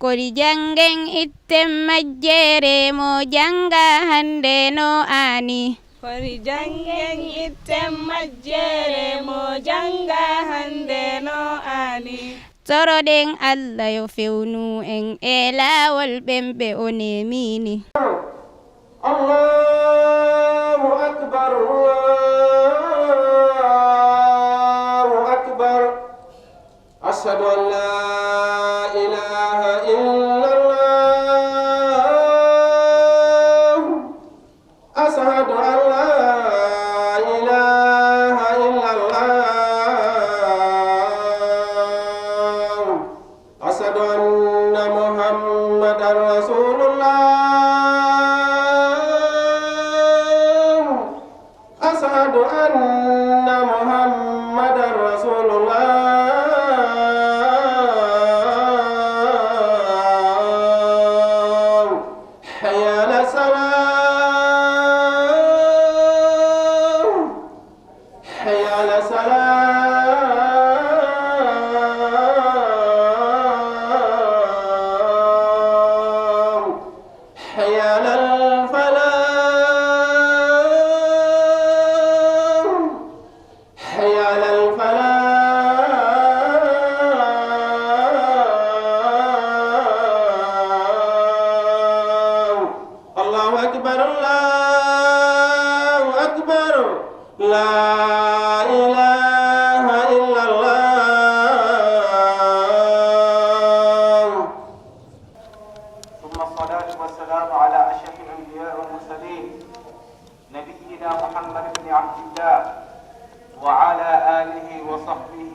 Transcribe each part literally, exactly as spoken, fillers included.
Kori janngen itten majjere mo jannga hannde no aani. Kori janngen itten majjere mo jannga hannde no aani. Toroɗen Allah yo fewnu en e laawol ɓen ɓe o neemini. الله أكبر، الله أكبر. أشهد أن لا إله إلا الله. أشهد أن لا إله إلا الله. أشهد أن محمدا رسول الله. أشهد أن محمدا رسول الله. حي على الصلاة. حي على الصلاة. حي على الفلاح. حي على الفلاح. الله أكبر، الله أكبر. لا إله إلا الله. ثم الصلاة والسلام على أشرف الأنبياء والمرسلين، نبينا محمد بن عبد الله وعلى آله وصحبه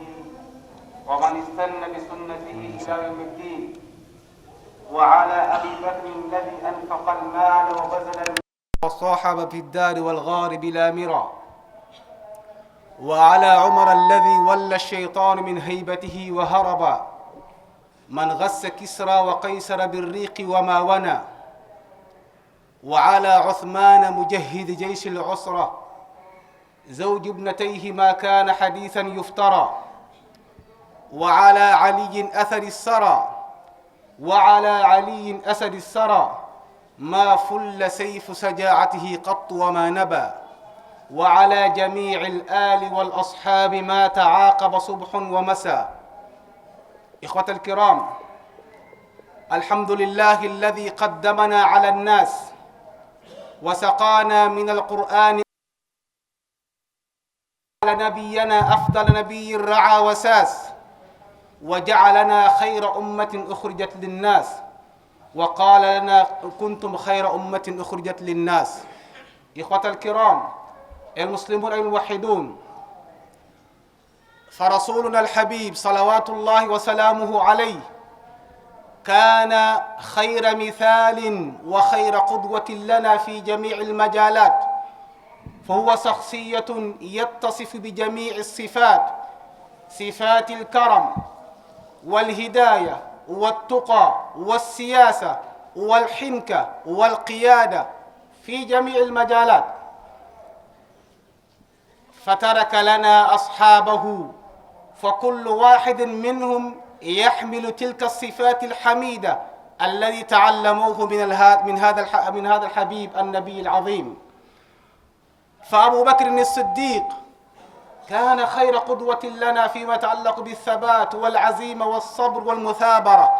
ومن استن بسنته إلى يوم الدين، وعلى أبي بكر الذي أنفق المال وبذل وصاحب في الدار والغار بلا مرى، وعلى عمر الذي ولى الشيطان من هيبته وهرب، من غس كسرى وقيصر بالريق وما ونى، وعلى عثمان مجهز جيش العسرة، زوج ابنتيه ما كان حديثا يفترى، وعلى علي أثر الثرى، وعلى علي أسد الثرى، ما فل سيف شجاعته قط وما نبى، وعلى جميع الآل والأصحاب ما تعاقب صبح ومساء. إخوة الكرام، الحمد لله الذي قدمنا على الناس وسقانا من القرآن على نبينا أفضل نبي رعى وساس، وجعلنا خير أمة أخرجت للناس، وقال لنا: كنتم خير أمة أخرجت للناس. إخوة الكرام، المسلمون الموحدون، فرسولنا الحبيب صلوات الله وسلامه عليه كان خير مثال وخير قدوة لنا في جميع المجالات، فهو شخصية يتصف بجميع الصفات، صفات الكرم والهداية والتقى والسياسة والحنكة والقيادة في جميع المجالات. فترك لنا أصحابه، فكل واحد منهم يحمل تلك الصفات الحميدة الذي تعلموه من الها-، من هذا الح-، من هذا الحبيب النبي العظيم. فأبو بكر الصديق كان خير قدوة لنا فيما يتعلق بالثبات والعزيمة والصبر والمثابرة.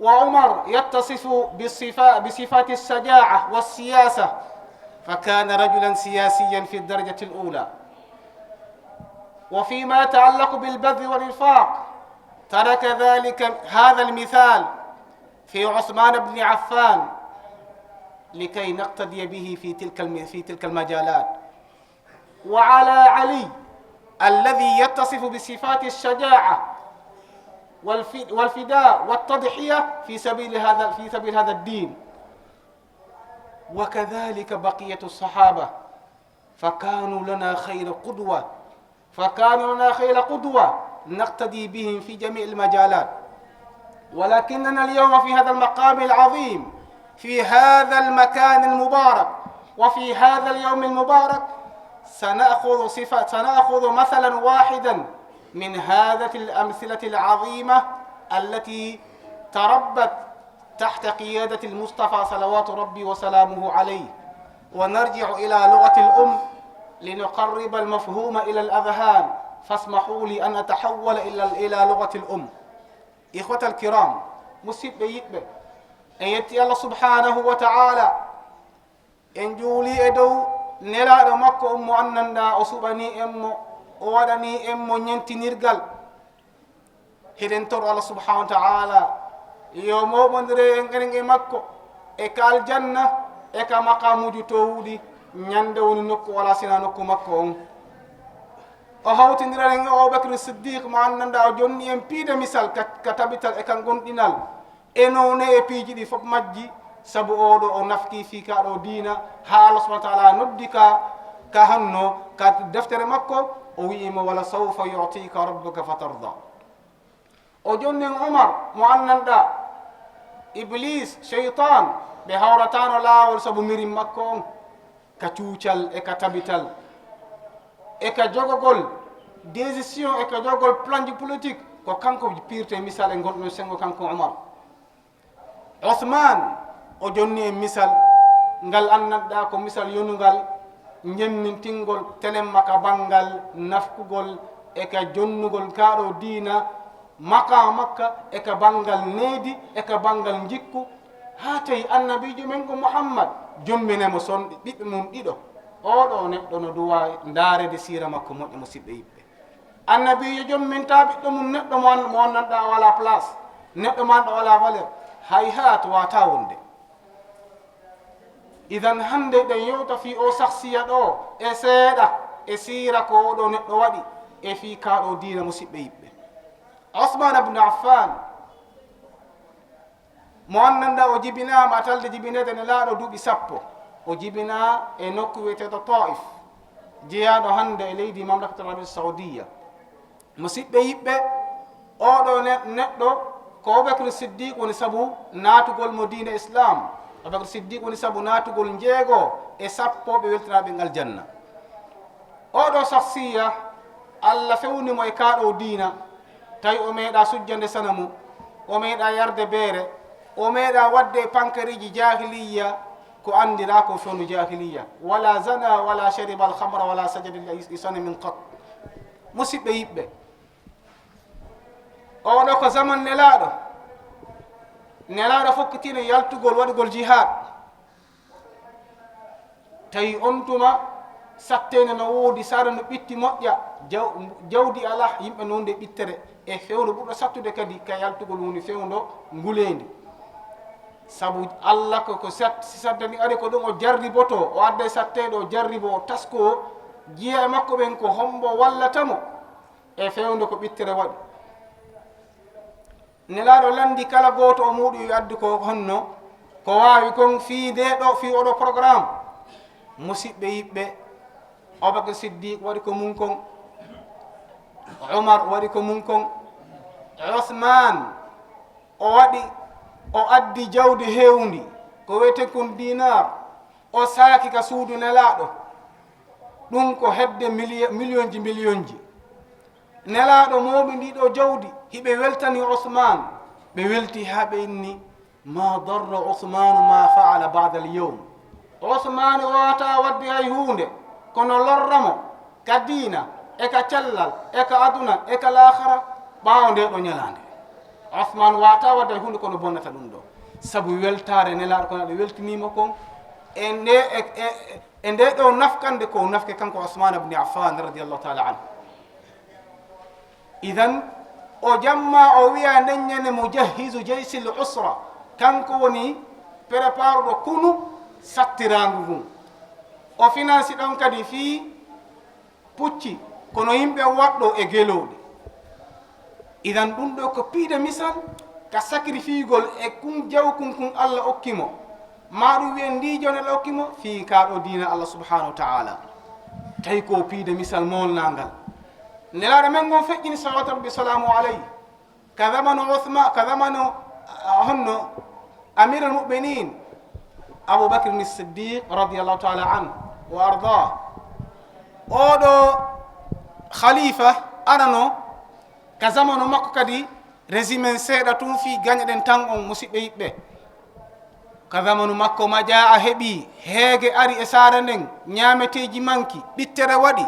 وعمر يتصف بالصفا-، بصفات الشجاعة والسياسة، فكان رجلا سياسيا في الدرجة الأولى. وفيما يتعلق بالبذل والإنفاق، ترك ذلك، هذا المثال في عثمان بن عفان، لكي نقتدي به في تلك الم-، في تلك المجالات. وعلى علي الذي يتصف بصفات الشجاعة والف-، والفداء والتضحية في سبيل هذا، في سبيل هذا الدين. وكذلك بقية الصحابة، فكانوا لنا خير قدوة، فكانوا لنا خير قدوة نقتدي بهم في جميع المجالات. ولكننا اليوم في هذا المقام العظيم، في هذا المكان المبارك، وفي هذا اليوم المبارك، سنأخذ صفة، سنأخذ مثلا واحدا من هذه الأمثلة العظيمة التي تربت تحت قيادة المصطفى صلوات ربي وسلامه عليه، ونرجع إلى لغة الأم لنقرب المفهوم إلى الأذهان، فاسمحوا لي أن أتحول إلى، إلى لغة الأم. إخوة الكرام، musidɓe yiɗɓe, en yetti Allah subhanahu wa ta'ala, en juuli e dow nelaaɗo makko on mo anndanɗaa, o suɓanii en mo, o waɗanii en mo ñentinirgal. Hiɗen toro Allah subhanahu wa ta'ala yo mooɓondire en enen e makko e ka aljanna e ka maqamuuji towɗi ñande woni nokku wala sina nokku makko on. O hawtindira en e Abubakar Siddiq mo anndanɗaa o jonni en piide misal ka, ka tabital e ka gonɗinal. E noone e piiji ɗi fof majji, sabu oo ɗoo o nafki fii kaa ɗoo diina, haa Allah subhanahu wa ta'ala noddi ka, ka honno, ka deftere makko, o wi'i mo, "Wala sawfa yu'tika rabbuka fatarda." O jonni en Umar, mo anndanɗaa, Iblis, seytaan, ɓe hawrataano laawol sabu mirin makko on. Ka cuucal e ka tabital e ka jogogol décision e ka jogogol planji politique, ko kanko piirte misal e ngonɗon senngo kanko Umar. Usmaan, o jonni en misal ngal anndanɗaa ko misal yonungal, ñemmintingol telemma ka banngal nafkugol e ka jonnugol kaa ɗoo diina, maqaama makka e ka banngal needi e ka banngal njikku, haa tawi annabiijo men ko Muhammad, jomminay mo son ɓiɓɓe mum ɗiɗo. Oo ɗoo neɗɗo no duwaa ndaareede siira makko moƴƴa, musidɓe yiɗɓe. Annabiijo jommintaa ɓiɗɗo mum neɗɗo mo an-, mo anndanɗaa o alaa place, neɗɗo mo anndanɗaa o alaa valeur. Hay haat waawataa wonde. Idan hannde ɗen yewta fii oo sahsiya ɗoo e seeɗa e siira ko oo ɗoo neɗɗo waɗi e fii kaa ɗoo diina, musidɓe yiɗɓe. Usmaan ibn Affaan, mo anndanɗaa o jibinaama atalde jibineede Nelaaɗo duuɓi sappo. O jibinaa e nokku wiyeteeɗo Taif, jeyaaɗo hannde e leydi Mamlakatul Arabiya Sawdiya. Musidɓe yiɗɓe, oo ɗoo ne-, neɗɗo ko Abubakar Siddiq woni sabu naatugol mo diine Islam. Abubakar Siddiq woni sabu naatugol njeego e sappo ɓe weltanaaɓe ngal janna. Oo ɗoo sahsiya, Allah fewni mo e kaa ɗoo diina, tawi o meeɗaa sujjande sanamu, o meeɗaa yarde beere, o meeɗaa waɗde e pankariiji jaahiliyya ko anndiraa ko fewndo jaahiliyya. Wala zana, wala shariba al-khamra, wala sajada li sanamin qat. Musidɓe yiɗɓe, oo ɗoo ko zaman Nelaaɗo. Nelaaɗo fokkitiino yaltugol, waɗugol jihaad. Tawi on tuma, satteende no woodi, saare no ɓitti moƴƴa, jaw-, jawdi alaa, yimɓe no wondi e ɓittere. E fewndo ɓurɗo sattude kadi ka yaltugol woni fewndo nguleendi. Sabu Allah ko, ko sat-, si saddani ari ko ɗum o jarribotoo, o adda e satteeɗo o jarriboo, o taskoo, jiya e makko ɓen ko hombo wallata mo. E fewndo ko ɓittere waɗi. Nelaaɗo lanndi kala gooto o muuɗum yo addu ko honno, ko waawi kon fii ndee ɗoo, fii oo ɗoo programme. Musidɓe yiɗɓe, Abubakar Siddiq waɗi ko mum kon, Umar waɗi ko mum kon, Usmaan o waɗi, o addi jawdi heewndi, ko wiyetee kon dinar, o saaki ka suudu Nelaaɗo. Ɗum ko hedde miliyo-, miliyonji, miliyonji. Nelaaɗo mooɓi ndii ɗoo jawdi, hiɓe weltani Usmaan. Ɓe welti haa ɓe inni, "Ma darra Usmaanu ma fa'ala ba'da al-yawm." Usmaan waawataa waɗde hay huunde, kono lorra mo ka diina, e ka cellal, e ka aduna, e ka laakhara, ɓaawo ndee ɗoo ñalaande. Usmaan waawataa waɗde hay huunde kono bonnata ɗum ɗoo. Sabu weltaare Nelaaɗo kono ɓe weltinii mo kon, e ndee, e, e, e ndee ɗoo nafkande ko nafke kanko Usmaan ibn Affaan radiyallahu ta'ala anhu. Idan, o jamma o wiya nden ñande mujahhizu jaysil usra, kanko woni préparuɗo kunu sattiraangu ngun. O finansi ɗon kadi fii pucci, kono yimɓe waɗɗo e gelooɗi. Idan ɗum ɗoo ko piide misal ka sacrifiegol e kun jawkun kun Allah okki mo. Ma ɗum wiyen ndii jawdi Allah okki mo fii kaa ɗoo diina Allah subhanahu wa ta'ala. Tawi ko piide misal moolnangal. Nelaaɗo men ngon feƴƴini salawatu rabbi salamu alayhi. Ka zamanu Uthman, ka zamanu, ah, honno Amirul Mu'minin Abu Bakr Siddiq radiyallahu ta'ala anhu wa ardah. Oo ɗoo khalifa arano ka zamanu makko kadi Résumé seeɗa tun fii gañe ɗen tan on, musiɓɓe yiɓɓe. Ka zamanu makko, majaa heɓi, heege ari e saare nden, ñaameteeji manki, ɓittere waɗi.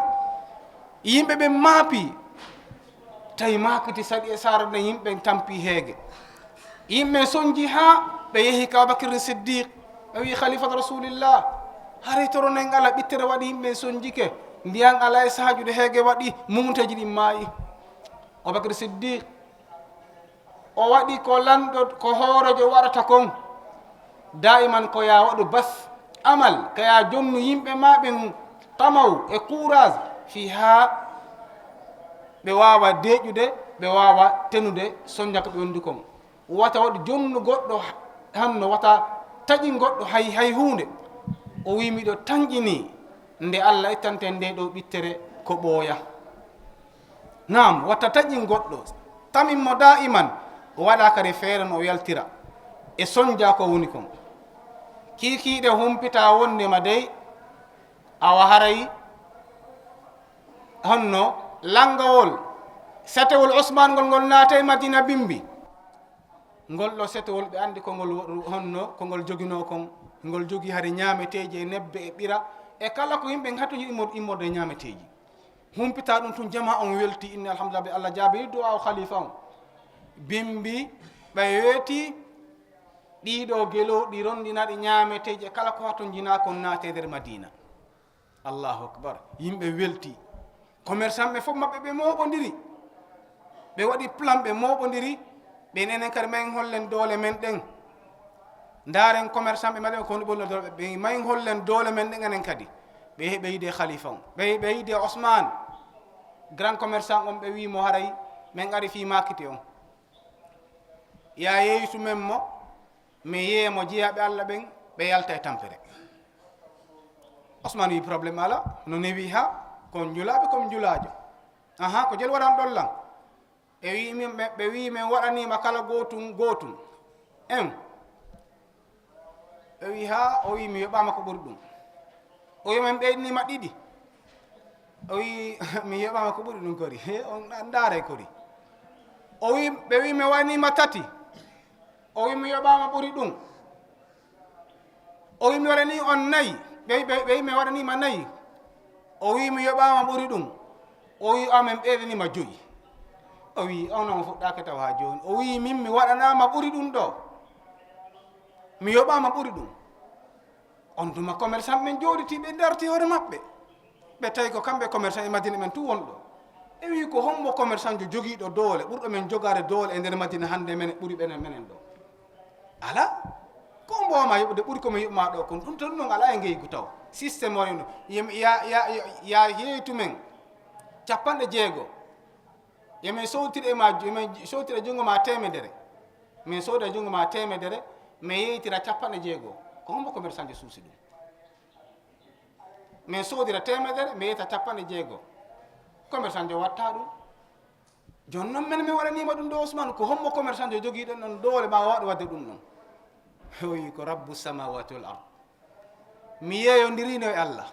Yimɓe ɓen maapi, tawi maakiti saɗi e saare nden, yimɓe ɓen tampi heege. Yimɓe sonji haa ɓe yehi ka Abubakar Siddiq, ɓe wi'i, "Khalifat Rasulillah, haray toronen Alla, ɓittere waɗi, yimɓe sonjike, ndiyan alaa e saajude, heege waɗi, mumteeji ɗin maayi." Abubakar Siddiq, o waɗi ko lanɗo, ko hooreejo waɗata kon. Daa'iman ko yaa waɗu bas amal, ka yaa jonnu yimɓe maa ɓen tamaw e courage fii haa ɓe waawa deeƴude, ɓe waawa tenude sonja ko ɓe wondi kon. Wata waɗu jonnu goɗɗo hanno, wata taƴin goɗɗo hay, hay huunde. O wi'i, "Miɗo tanƴinii nde Alla ittante nde ɗoo ɓittere ko ɓooya." Naam, wata taƴin goɗɗo. Tamin mo daa'iman, o waɗa kadi feere no o yaltira e sonja ko woni kon. Kiikiiɗe humpita wonde ma dey, awa haray honno lanngawol setewol Usmaan ngol, ngol naatay Madina bimbi. Ngol ɗoo setewol, ɓe anndi ko ngol wo-, honno ko ngol joginoo kon. Ngol jogii hari ñaameteeji e nebbe e ɓira e kala ko yimɓe ngatunji immo-, immorde e ñaameteeji. Humpita ɗum tun, jamaa on welti, inni alhamdulillah, ɓe Alla jaabiri du'aa o khalifa on. Bimbi ɓay weeti, ɗii ɗoo gelooɗi rondinaɗi ñaameteeji e kala ko hatonjinaa kon naate nder Madina. Allahu akbar. Yimɓe welti. Commerçant ɓe fof maɓɓe ɓe mooɓondiri. Ɓe waɗi plan, ɓe mooɓondiri. Ɓe nenen kadi, mayen hollen doole men ɗen. Ndaaren commerçant ɓe maɓɓe ko woni ɓe doole, ɓe mayen hollen doole men ɗen enen kadi. Ɓe, ɓe yiide khalifa on. Ɓe, ɓe yiide Osman, grand commerçant on, ɓe wi'i mo haray men ari fii maakiti on. Ya yeeyitu men mo, mi yeeya mo jiyaaɓe Alla ɓen, ɓe yalta e tampere. Osman wi, "Problème ala, no newi ha, kon njulaaɓe, kon njulaajo." "Aha, ko jel waɗan ɗon lan?" Ɓe wi min, ɓe, ɓe wi, "Men waɗaniima kala gootun, gootun." En. Ɓe wi, "Ha?" O wi, "Mi yoɓaama ko ɓuri ɗum." O wi, "Men ɓeydiniima ɗiɗi." O wi, "Mi yoɓaama ko ɓuri ɗum kori." He, on ɗa-, ndaaray kori. O wi, ɓe wi, "Mi waɗaniima tati." O wi, "Mi yoɓaama ɓuri ɗum." O wi, "Mi waɗanii on nayi." Ɓe, ɓe, ɓe wi, "Mi waɗaniima nayi." O wi, "Mi yoɓaama ɓuri ɗum." O wi, "Amen ɓeydaniima joyi." O wi, "On non fuɗɗaaka taw haa jooni." O wi, "Min mi waɗanaama ɓuri ɗum ɗo. Mi yoɓaama ɓuri ɗum." On tuma commerçant ɓen jooɗiti, ɓe darti hoore maɓɓe. Ɓe tawi ko kamɓe commerçant e Madina ɓen tun wonɗo. Ɓe wi, "Ko hombo commerçantjo jogiiɗo doole, ɓurɗo men jogaade doole e nder Madina hannde, men ɓuri ɓenen, menen ɗo?" Ala. Ko mbowma yoɓude ɓuri ko mi yoɓma ɗo kon. Ɗum to ɗum non ala e ngeygu taw. Système o no. Yem-, ya, ya, ya, ya yeeytu men capanɗe jeego. Yemen sowtiri e ma, yemen sowtira junngo ma teemedere. Min sooda junngo ma teemedere, mi yeytira capanɗe jeego. Ko hombo commerçantjo suusi ɗum? Min soodira teemedere, mi yeyta capanɗe jeego. Commerçantjo watta ɗum. Jooni non men mi waɗaniima ɗum ɗo, Ousmane, ko hombo commerçantjo jogiiɗo ɗon doole ma waɗa waɗde ɗum ɗon? O wi, "Ko Rabbu samawati wal ard." Mi yeeyondirino e Allah.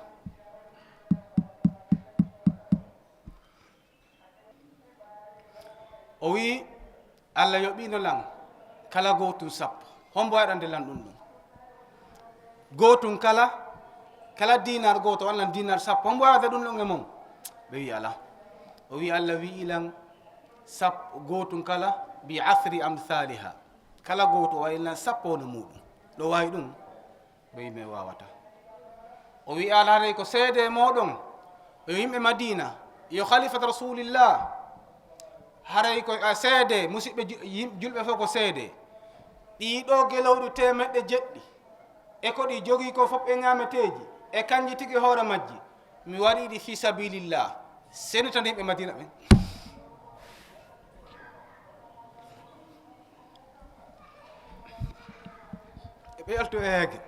O wi, "Allah yoɓino lan kala gootun sappo. Hombo waɗande lan ɗum ɗum?" Gootun kala, kala dinar gooto, waɗan lan dinar sappo. Hombo waɗande ɗum ɗum e mon? Ɓe wi, "Ala." O wi, "Allah wi'i lan sappo, gootun kala bi asri amsaliha. Kala gooto o waɗi lan sappo wano muuɗum." Ɗo wawi ɗum? Ɓe wi, "Mi wawata." O wi, "Ala, haray ko seede moɗon, ɓe yimɓe Madina, yo khalifat Rasulillah, haray ko a seede, musiɓɓe ju-, yim-, julɓe fof ko seede. Ɗii ɗo gelowɗi teemeɗɗe jeɗɗi, e ko ɗi jogii ko fof e ñaameteeji, e kanji tigi hoore majji, mi waɗi ɗi fi sabilillah." Senitande yimɓe Madina ɓen. E ɓe yaltu e heege.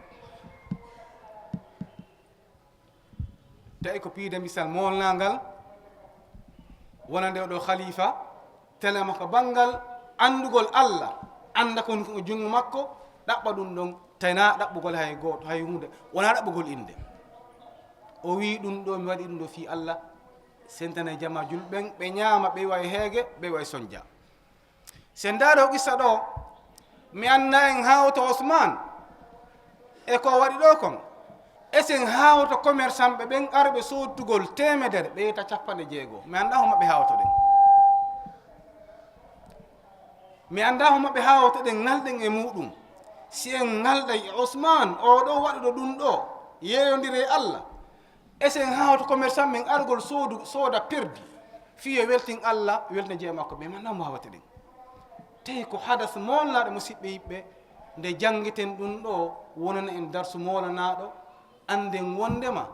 Tawi ko piide misal molnangal, wonande oɗo khalifa, telema ko banngal anndugol Allah, annda ko woni ko junngo makko, ɗaɓɓa ɗum ɗon, tena ɗaɓɓugol hay gooto, hay huunde, wona ɗaɓɓugol innde. O wi, "Ɗum ɗo, mi waɗi ɗum ɗo fii Allah, sentana jama julɓe ɓen, ɓe ñaama, ɓe iwa e heege, ɓe iwa e sonja." Sen ndaaro qissa ɗo, mi anndaa en hawto Usmaan e ko waɗi ɗo kon. Esen hawto commerçant ɓe ɓen arɓe soodugol teemedere, ɓe yetta cappanɗe jeego. Mi anndaa homa ɓe hawtoɗen. Mi anndaa homa ɓe hawtoɗen, ngalɗen e muɗum. Si en ngalɗay e Usmaan, oo ɗoo waɗuɗo ɗum ɗoo, yeeyondire e Alla. Esen hawto commerçant men argol soodu, sooda perdi. Fii yo weltin Alla, weltina jeya makko ɓe, mi anndaa mo hawtoɗen. Tawi ko hadas moolnaaɗo, musiɓɓe yiɓɓe, nde janngiten ɗum ɗoo, wonana en darsu moolanaaɗo, annden wonndema,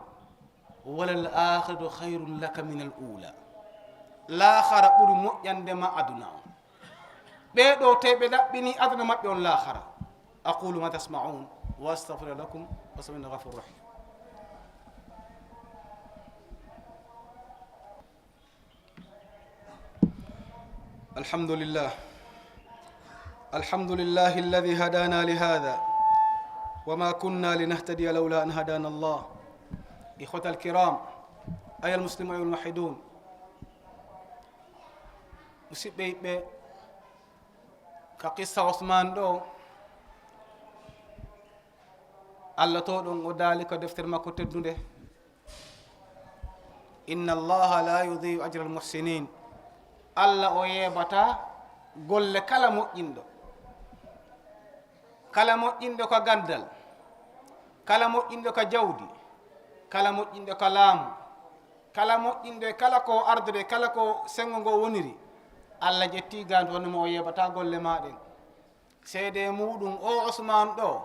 "Walal aakhiratu khayrun laka minal uulaa." Laakhara ɓuri moƴƴande ma aduna on. Ɓee ɗoo tawi ɓe ɗaɓɓini aduna maɓɓe on laakhara. أقول ما تسمعون وأستغفر لكم وأستغفر إنه غفور رحيم. الحمد لله. الحمد لله الذي هدانا لهذا وما كنا لنهتدي لولا أن هدانا الله. إخوة الكرام، أيها المسلمون، أيها الموحدون. Musiɓɓe yiɓɓe, ka qissa Usmaan ɗoo, Alla to ɗon o daali ka deftere makko teddunde, "Inna Allaha la yudhi'u ajral muhsinin." Alla o yeebataa golle kala moƴƴinɗo. Kala moƴƴinɗo ka ganndal, kala moƴƴinɗo ka jawdi, kala moƴƴinɗo ka laamu, kala moƴƴinɗo e kala ko ardude, kala ko senngo ngo woniri, Alla ƴetti gantu wonde mo o yeebataa golle maa ɗen. Seede muɗum o Usmaan ɗoo,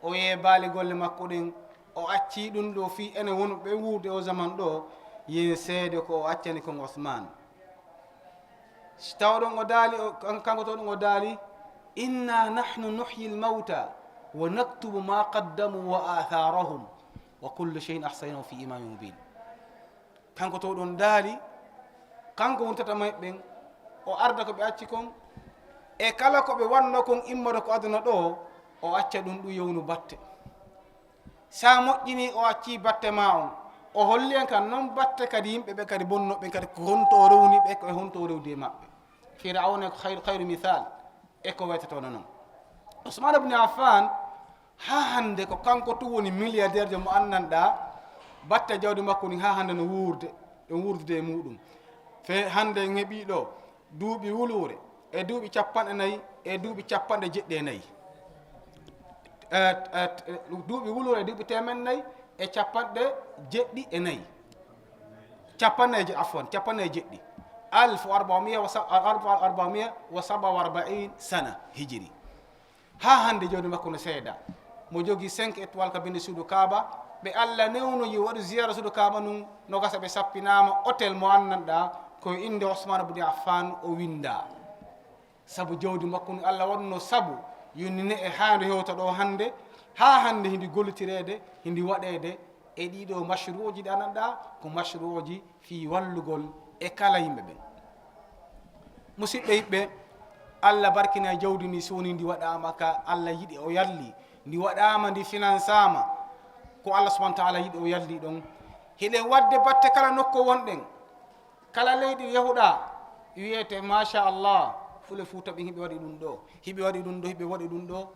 o yeebaali golle makko ɗen, o accii ɗum ɗoo fii enen wonɓe wuurde o zaman ɗoo, yen seede ko o accani kon Usmaan. Si tawɗon o daali, o, kan-, kanko tawɗon o daali, "Inna nahnu nuhyil mawta wa naktubu ma qaddamu wa atharahum wa kullu shay'in ahsaynahu fi imamin mubin." Kanko to ɗon daali, kanko woni tata may ɓen, o arda ko ɓe acci kon, e kala ko ɓe wanno kon immorde ko aduna ɗoo, o acca ɗum ɗum yownu batte. Sa moƴƴini, o acci batte ma on, o holli en kan non batte kadi yimɓe ɓe kadi bonno ɓen kadi ko honto o rewni ɓe, ko e honto o rewdi e maɓɓe. Firawna ko khayru, khayru misal. E ko waytotoo non. Usmaan ibn Affaan, haa hannde ko kanko tun woni milliardaire mo anndanɗaa, batte jawdi makko ndin haa hannde no wuurde, ɗum wuurdude e muɗum. Fe hannde en heɓii ɗoo duuɓi wuluure, e duuɓi cappanɗe nayi, e duuɓi cappanɗe jeɗɗi e nayi. Eh, eh, duuɓi wuluure e duuɓi teemeɗɗe nayi e cappanɗe jeɗɗi e nayi. Cappanɗe je-, afwan, cappanɗe jeɗɗi. Alf wa arba'umiya wa sa-, arba-, arba'umiya wa sab'a wa arba'in sana hijri. Haa hannde jawdi makko no seeda. Mo jogii cinq étoiles ka binde suudu Kaaba. Ɓe Alla newnoyi waɗu ziyaara suudu Kaaba nun, no gasa ɓe sappinaama hôtel mo anndanɗaa ko e innde Usmaan ibn Affaan o winndaa. Sabu jawdi makko ndi Alla waɗuno sabu yo ndi ne'e haa nde hewta ɗoo hannde, haa hannde hindi gollitireede, hindi waɗeede e ɗii ɗoo mashruuji ɗi anndanɗaa ko mashruuji fii wallugol e kala yimɓe ɓen. Musiɓɓe yiɓɓe, Alla barkina jawdi ndi, so woni ndi waɗaama ka Alla yiɗi o yalli, ndi waɗaama ndi finansaama ko Alla subhaanahu wa ta'aala yiɗi o yalli ɗon. Hiɗen waɗde batte kala nokku wonɗen. Kala leydi yahuɗaa, wiyete, "Masha Allah, Fule Fuuta ɓen hiɓe waɗi ɗum ɗoo, hiɓe waɗi ɗum ɗoo, hiɓe waɗi ɗum ɗoo."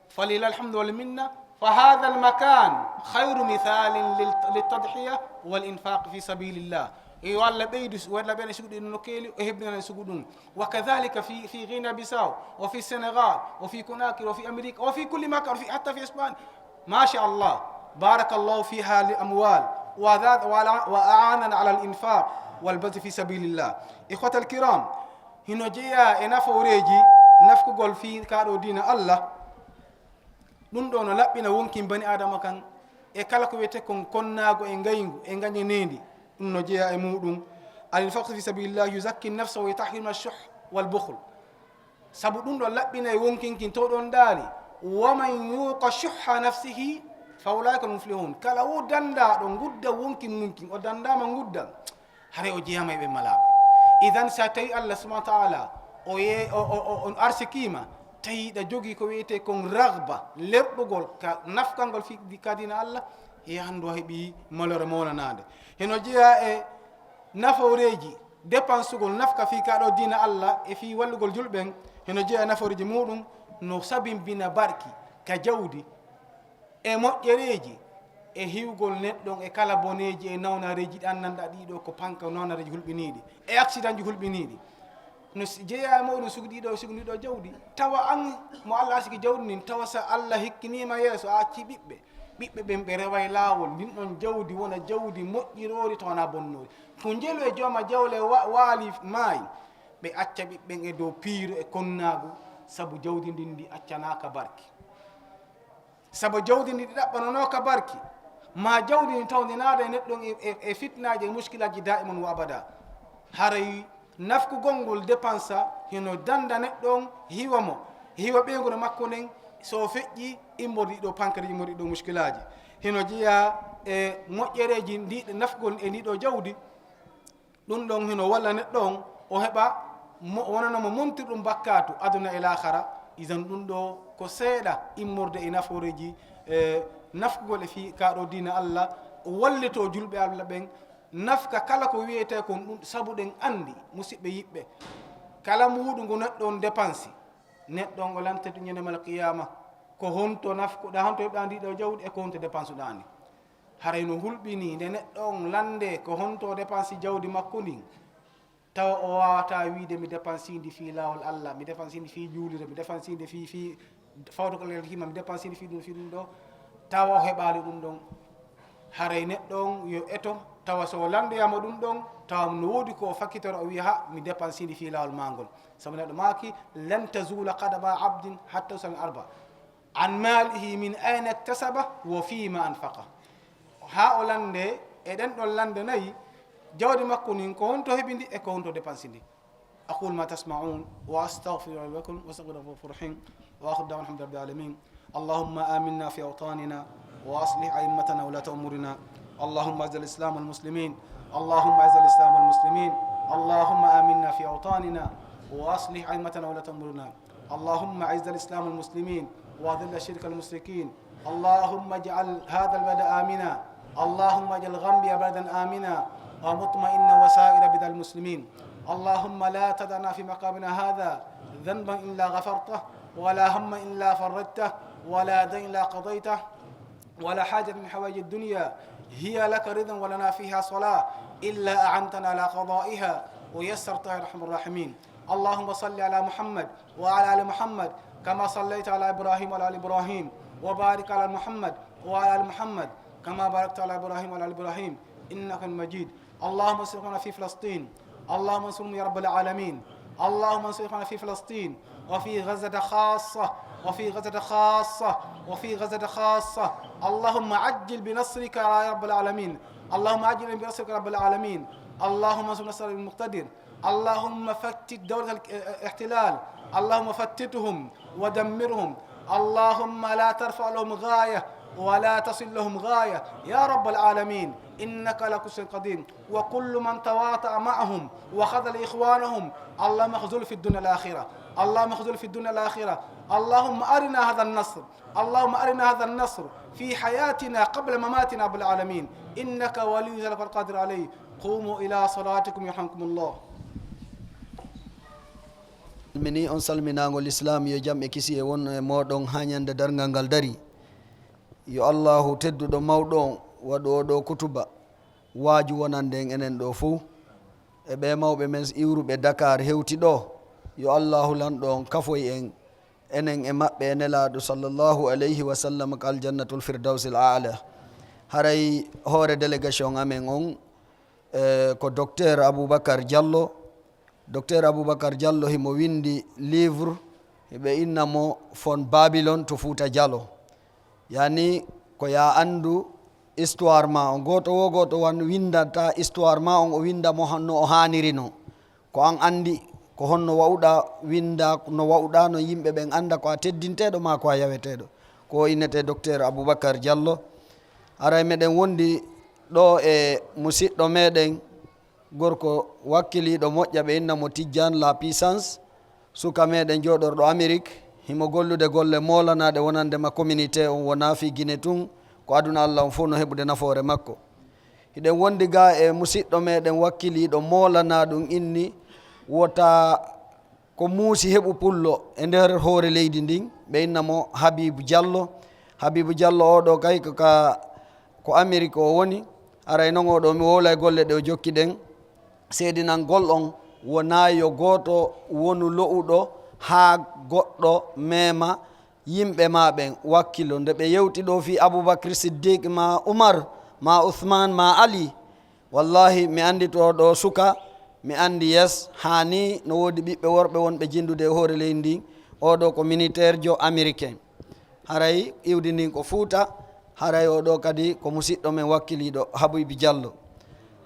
Falillahil hamdu wal minna. Fa hadha al makan khayru mithalin lil, lit tadhiya wal infaq fi sabilillah. Yo Allah ɓeydu, walla ɓen suguɗi no keeli, o hebbina en sugu ɗum. Wa kadhalika fi, fi Guinea Bissau, wa fi Senegal, wa fi Conakry, wa fi America, wa fi kulli makan, wa fi, hatta fi Espagne. Masha Allah, barakallahu fiha lil amwal, wa zad, wa ala, wa a'anana ala al infaq wal bazl fi sabilillah. Ikhwatal kiram, hino jeyaa e nafooreeji nafkugol fii kaa ɗoo diina Allah. Ɗum ɗoo no laɓɓina wonkin bani Aadama kan e kala ko wiyetee kon konnaagu e ngayngu e ngañaneendi. Ɗum no jeyaa e muuɗum. Al infaqu fi sabilillah yuzakki nafsa wa yutahhiru min ash-shuh wal bukhl. Sabu ɗum ɗon laɓɓinay wonkinkin to ɗon daali, "Wa man yuqa shuhha nafsihi fa ulaika al muflihun." Kala wo dandaaɗo ngudda wonkin munkin, o dandaama ngudda, haray o jeyaama e ɓe malaaɓe. Idan, sa tawi Allah subhanahu wa ta'ala o ye-, o, o, o, on arsikiima, tawi ɗa jogii ko wiyetee kon ragba, lerɗugol ka nafkangol fi-, ka diina Allah, he hanndu a heɓii malore mawnanaande. Heno jeyaa e nafooreeji Depansugol nafka fii kaa ɗoo diina Alla e fii wallugol julɓe ɓen, hino jeyaa e naforeeji muuɗum, no sabimbina barki ka jawdi, e moƴƴereeji, e hiwgol neɗɗo on e kala boneeji e nawnareeji ɗi anndanɗaa. Ɗii ɗoo ko panka nawnareeji hulɓiniiɗi, e accidentji hulɓiniiɗi. No s-, jeyaa e mawɗum sugu ɗii ɗoo, sugu ndii ɗoo jawdi. Tawa an mo Alla arsiki jawdi ndin, tawa sa Alla hikkiniima yeeso, a accii ɓiɓɓe. Ɓiɓɓe ɓen ɓe reway laawol, ndin ɗon jawdi wona jawdi moƴƴiroori, tawa wonaa bonnoori. Ko njelu e jooma jawle wa-, waali maayi, ɓe acca ɓiɓɓe ɓen e dow piiro e konnaagu, sabu jawdi ndin ndi accanaaka barki. Sabu jawdi ndi ɗi ɗaɓɓanonoo ka barki, maa jawdi ndi tawdinaade e neɗɗo on e, e, e fitnaaji e muskilaaji daa'iman wa abada. Haray nafkugol ngol depansa hino dannda neɗɗo on, hiwa mo, hiwa ɓeynguure makko nden, so o feƴƴii immorde ɗii ɗoo pankareeji, immorde ɗii ɗoo muskilaaji. Hino jeyaa e moƴƴereeji ndi, nafkugol e ndii ɗoo jawdi. Ɗum ɗon hino walla neɗɗo on, o heɓa mo, wonana mo montirɗum bakkaatu aduna e laakhara. Idan ɗum ɗoo ko seeɗa immorde e nafooreeji, e nafkugol e fii kaa ɗoo diina Alla, o wallitoo julɓe Alla ɓen, nafka kala ko wiyetee kon ɗum, sabu ɗen anndi, musiɓɓe yiɓɓe, kala muuɗu ngu neɗɗo on depansi, neɗɗo on o lantete ñande mal qiyaama, ko honto nafkuɗaa, honto heɓɗaa ndii ɗoo jawdi e ko honto depansuɗaa ndi. Haray no hulɓinii nde neɗɗo on lanndee ko honto o depansi jawdi makko ndin, tawa o waawataa wiide, "Mi depansii ndi fii laawol Alla, mi depansii ndi fii juulirde, mi depansii ndi fii, fii fawde ko Alla hima, mi depansii ndi fii ɗum, fii ɗum ɗoo," tawa o heɓaali ɗum ɗon. Haray neɗɗo on yo eto, tawa so o lanndoyaama ɗum ɗon, tawa no woodi ko o fakkitoro, o wiya, "Ha, mi depansii ndi fii laawol maa ngol." Sabu neɗɗo maaki, "Lan tazuula qadama abdin hatta yus'ala an arba." An maalihi min ayna iktasaba wa fiima anfaqa. Haa o lannde e ɗen ɗon lannde nayi, jawdi makko ndin ko honto heɓi ndi e ko honto depansi ndi. أقول ما تسمعون وأستغفر الله لي ولكم وأستغفر الله غفور رحيم وآخر دعوانا الحمد لله رب العالمين. اللهم آمنا في أوطاننا وأصلح أئمتنا وولاة أمورنا. اللهم أعز الإسلام والمسلمين. اللهم أعز الإسلام والمسلمين. اللهم آمنا في أوطاننا وأصلح أئمتنا وولاة أمورنا. اللهم أعز الإسلام والمسلمين وأذل الشرك والمشركين. اللهم اجعل هذا البلد آمنا. اللهم اجعل غامبيا بلدا آمنا ومطمئنا وسائر بلاد المسلمين. اللهم لا تدع لنا في مقامنا هذا ذنبا إلا غفرته ولا هما إلا فرجته ولا دينا إلا قضيته ولا حاجة من حوائج الدنيا هي لك رضا ولنا فيها صلاح إلا أعنتنا على قضائها ويسرتها يا أرحم الراحمين. اللهم صل على محمد وعلى آل محمد كما صليت على إبراهيم وعلى آل إبراهيم وبارك على محمد وعلى آل محمد كما باركت على إبراهيم وعلى آل إبراهيم إنك حميد مجيد. اللهم انصر إخواننا في فلسطين. اللهم انصرهم يا رب العالمين. اللهم انصر إخواننا في فلسطين وفي غزة خاصة، وفي غزة خاصة، وفي غزة خاصة. اللهم عجل بنصرك يا رب العالمين. اللهم عجل بنصرك يا رب العالمين. اللهم انصر نصر المقتدر. اللهم فتت دولة ال-، الاحتلال. اللهم فتتهم ودمرهم. اللهم لا ترفع لهم غاية ولا تصل لهم غاية يا رب العالمين، إنك على كل شيء قدير. وكل من تواطأ معهم وخذل إخوانهم، اللهم اخذله في الدنيا الآخرة. اللهم اخذله في الدنيا الآخرة. اللهم أرنا هذا النصر. اللهم أرنا هذا النصر في حياتنا قبل مماتنا يا رب العالمين، إنك ولي ذلك والقادر عليه. قوموا إلى صلاتكم يرحمكم الله. Salmini on salminaango lislaam, yo jam e kisiyee won e mooɗon haa ñande darngal ngal darii. Yo Allaahu tedduɗo mawɗo on waɗu oo ɗoo kutuba waaju wonande en enen ɗoo fow, e ɓee mawɓe men iwruɓe Dakar hewti ɗoo. Yo Allaahu lanɗo on kafoy en, enen e maɓɓe e Nelaaɗo sallallahu alayhi wa sallam ka aljannatul firdawsil aala. Haray hoore délégation amen on, eh, ko Docteur Aboubacar Diallo. Docteur Aboubacar Diallo himo winndi livre, hiɓe inna mo Fon Babylone to Fuuta Jalo. Yani ko yaa anndu histoire maa on. Gooto woo gooto wan winndata histoire maa on, o winnda mo han-, no o haaniri non. Ko an anndi ko honno wa'uɗaa winnda, no wa'uɗaa no yimɓe ɓen annda ko a teddinteeɗo maa ko a yaweteeɗo. Ko o innetee Docteur Aboubacar Diallo. Haray meɗen wondi ɗoo e musiɗɗo meɗen, gorko wakkiliiɗo moƴƴa, ɓe inna mo Tijjaan La Puissance, suka meɗen jooɗorɗo Amerik, himo gollude golle moolanaaɗe wonande ma communauté on, wonaa fii Gine tun, ko aduna Alla on fow no heɓude nafoore makko. Hiɗen wondi ga e musiɗɗo meɗen wakkiliiɗo moolana ɗum inni wota ko muusi heɓu pullo e nder hoore leydi ndin, ɓe inna mo Habibu Diallo. Habibu Diallo oo ɗoo kay ko ka, ko Amerik o woni. Aray non oo ɗoo mi wowla e golle ɗe o jokki ɗen. Seedinangol on wonaa yo gooto wonu lo'uɗo haa goɗɗo meema yimɓe maa ɓen wakkilo. Nde ɓe yewti ɗoo fii Abubakri Siddiq maa Umar maa Usman maa Ali, wallahi mi anndi to ɗoo suka, mi anndi yes, haa nii no woodi ɓiɓɓe worɓe wonɓe jinndude e hoore leydi ndin. Oo ɗoo ko militeerjo américain. Haray iwdi ndin ko Fuuta, haray oo ɗoo kadi ko musiɗɗo men wakkiliiɗo Habibu Diallo.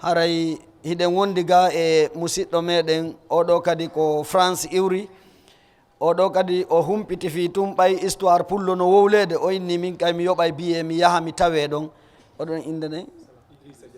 Haray hiɗen wondi ga e musiɗɗo meɗen, oo ɗoo kadi ko France iwri. Oo ɗoo kadi o humpiti fii tun ɓay histoire pullo no wowleede, o inni min kay mi yoɓay billet mi yaha mi tawee ɗon. Oɗon innde nden?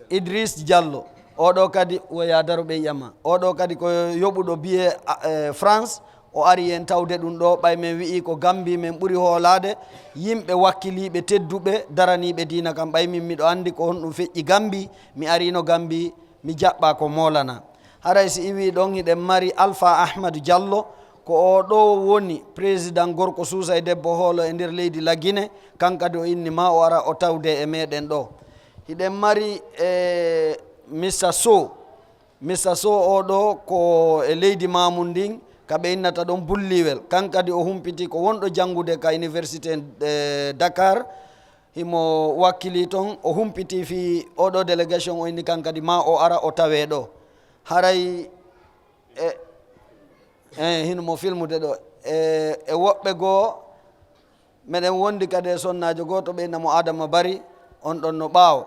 Idriss Diallo. Oo ɗoo kadi, woya daro ɓe yi'ama. Oo ɗoo kadi ko yoɓuɗo billet, a, e, France. O ari en tawde ɗum ɗoo, ɓay men wi'i ko Gambie men ɓuri hoolaade, yimɓe wakkiliiɓe tedduɓe daraniiɓe diina kam. Ɓay min miɗo anndi ko honɗum feƴƴi Gambie, mi ariino Gambie, mi jaɓɓaa ko moolana. Haray si iwii ɗon, hiɗen mari Alpha Ahmadu Diallo, ko oo ɗoo woni président gorko suusa e debbo hoolo e nder leydi La Guinée, kan kadi o inni ma o ara o tawde e meɗen ɗoo. Hiɗen mari, e, Mister Sow. Mister Sow oo ɗoo ko e leydi Maamun ndin, ka ɓe innata ɗon Bulliwel. Kan kadi o humpiti ko wonɗo janngude ka Université, e, Dakar. Himo wakkilii ton, o humpiti fii oo ɗoo délégation o inni kan kadi ma o ara o tawee ɗoo. Haray e, e, hino mo filmude ɗoo. E, e woɓɓe goo, meɗen wondi kadi e sonnaajo gooto ɓe inna mo Adama Bari, on ɗon no ɓaawo.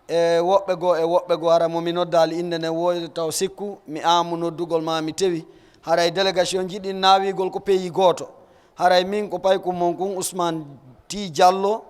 E woɓɓe goo, e woɓɓe goo, hara mo mi noddaali innde nden woodi taw sikku, mi aamu noddugol maa mi tewi. Haray délégation jiɗin naawigol ko pays gooto. Haray min ko paykun mon kun Ousmane T Diallo,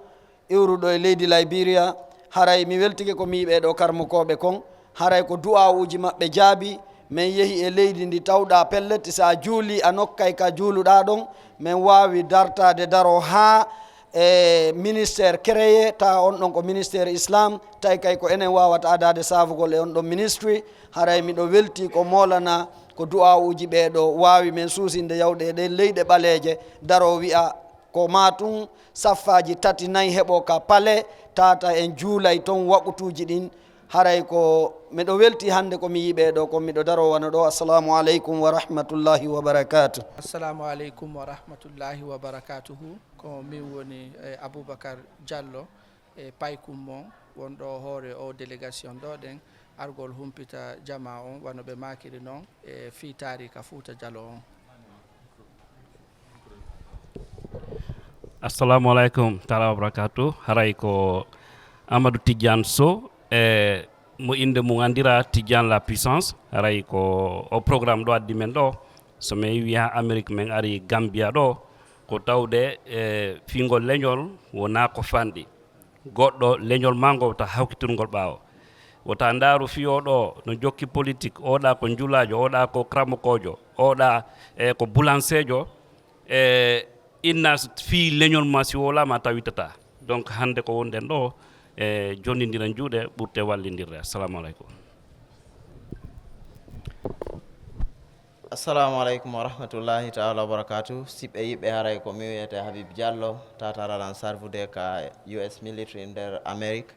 iwruɗo e leydi Liberia. Haray mi weltike ko mi yi'i ɓee ɗoo karmokooɓe kon. Haray ko du'aawuuji maɓɓe jaabi. Men yehi e leydi ndi tawɗaa pellet, si a juulii a nokkay ka juuluɗaa ɗon, men waawi dartaade daroo haa e ministère créé, ta on ɗon ko ministère Islam, tawi kay ko enen waawata adaade saafugol e on ɗon ministry. Haray miɗo weltii ko moolana ko du'aawuuji ɓee ɗoo waawi men suusinde yawde e ɗen leyɗe ɓaleeje, daroo wi'a ko maa tun saffaaji tati nay heɓoo ka palais, tata en juulay ton waqutuuji ɗin. Haray ko miɗo weltii hannde ko mi yi'i ɓee ɗoo, ko miɗo daroo wano ɗoo. Assalamu aleykum wa rahmatullahi wa barakatuh. Assalamu aleykum wa rahmatullahi wa barakatuhu. Ko min woni, eh, Aboubacar Diallo, e paykun mon wonɗo hoore o délégation ɗoo ɗen, argol humpita jamaa on, wano ɓe maakiri non, e fii taariika Fuuta Jaloo on. Assalamu aleykum taala wa barakatuh. Haray ko Amadou Tidiane Sow, e mo innde mum anndiraa Tidiane la Puissance. Haray ko o programme ɗoo addi men ɗoo. So men iwii haa Amérique, men ari Gambia ɗoo, ko tawde, e, fii ngol leñol wonaa ko fanɗi. Goɗɗo leñol maa ngol wota hawkitirngol ɓaawo. Wota ndaaru fii oo ɗoo no jokki politique, oo ɗaa ko njulaajo, oo ɗaa ko kramokoojo, oo ɗaa, e, ko bulanseejo, e, inna s-, fii leñol maa si wowlaama a tawitataa. Donc hannde ko wonɗen ɗoo, e, jonnindiren juuɗe, ɓurte wallindirde. Assalamu aleykum. Assalamu aleykum wa rahmatullahi taala wa barakatuh. Siɓɓe yiɓɓe, haray ko mi wiyete Habib Diallo, tataralan sarvude ka U S military nder Amérique.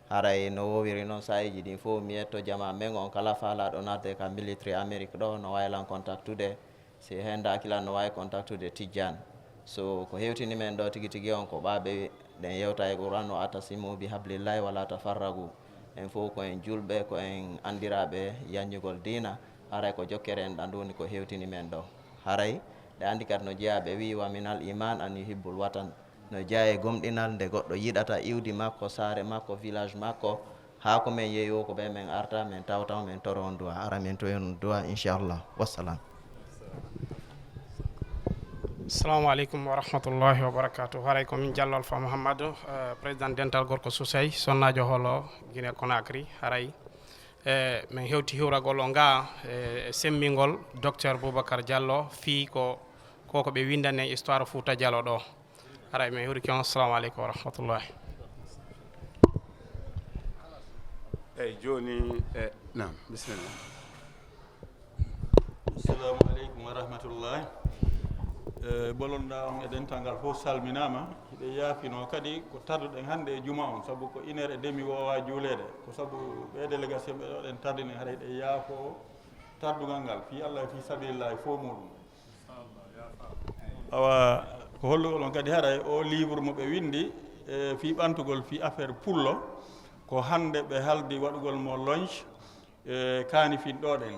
Haray no wowiri non saa'iiji ɗin fof, mi yetto jamaa men on kala faalaaɗo naatde ka military Amérique ɗoo, no waawi lan contactude. Si heen daaki lan no waawi contactude Tijjaan. So ko hewtini men ɗoo tigi tigi on ko ɓaaɓe ɗen yewta e Qur'an, "Wa atasimu bi hablillahi wa la tafarragu." En fof ko en julɓe, ko en anndiraaɓe yanjugol diina, haray ko jokkere en ɗan ɗun woni ko hewtini men ɗoo. Haray ɗe anndi kadi no jeyaa, ɓe wi'i, "Wa minal iman an yuhibbul watan." No jeyaa e gomɗinal nde goɗɗo yiɗata iwdi makko, saare makko, village makko, haa ko men yeeyi woo ko ɓe men arta, men tawta on, men toro on du'a, ara men toyon on du'a, inchallah. Wassalam. Assalamu aleykum wa rahmatullahi wa barakatuh. Haray ko min Diallo Alpha Mouhamadou, eh, président dental gorko Susay, sonnaajo hoolo Guinée Conakry. Haray, eh, min hewti hiwragol o nga, eh, sembingol docteur Boubacar Diallo fii ko, ko, ko ɓe windani en histoire Fouta Diallo ɗoo. Haray min hiwrike on. Assalamu aleykum wa rahmatullahi. Eyi, jooni, e, naam, bisimilla. Assalamu aleykum wa rahmatullahi. E, bolonɗaa on e dental ngal fof salminaama. Hiɗen yaafinoo kadi ko tarduɗen hannde e juma on, sabu ko une heure et demi woowaa juuleede. Ko sabu ɓee délégation ɓe ɗo ɗen tardini, haray hiɗen yaafoo tardungal ngal, fii Allah e fii sabilillahi fof muɗum. Awa, ko hollugol on kadi haray o livre mo ɓe winndi, e, fii ɓantugol fii affaire pullo, ko hannde ɓe haldi waɗugol mo launch, e, kaani fin ɗo ɗen.